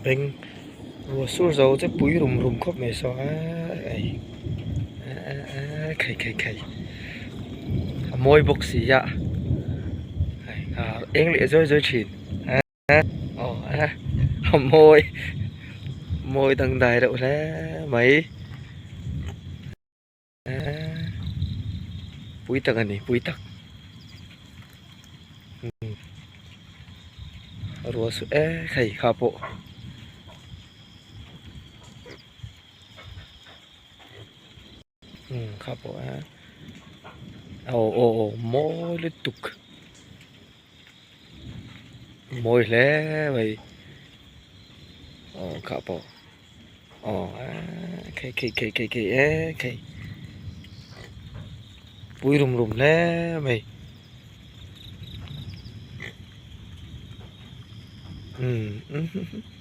beng ruah sur zo che pui rum rum khawp mai saw eii eee khai khai khai a mawi bawk si a eng leh zawi zawi thin. Aw a mawi mawi dangdai reuh hle mai pui tak a ni pui tak ruah su ek hei kha pawh. Kha pawh a aw aw aw mawi lutuk mawi hle mai aw kha pawh aw khei khei khei khei khei e khei pui rum rum hle mai umm.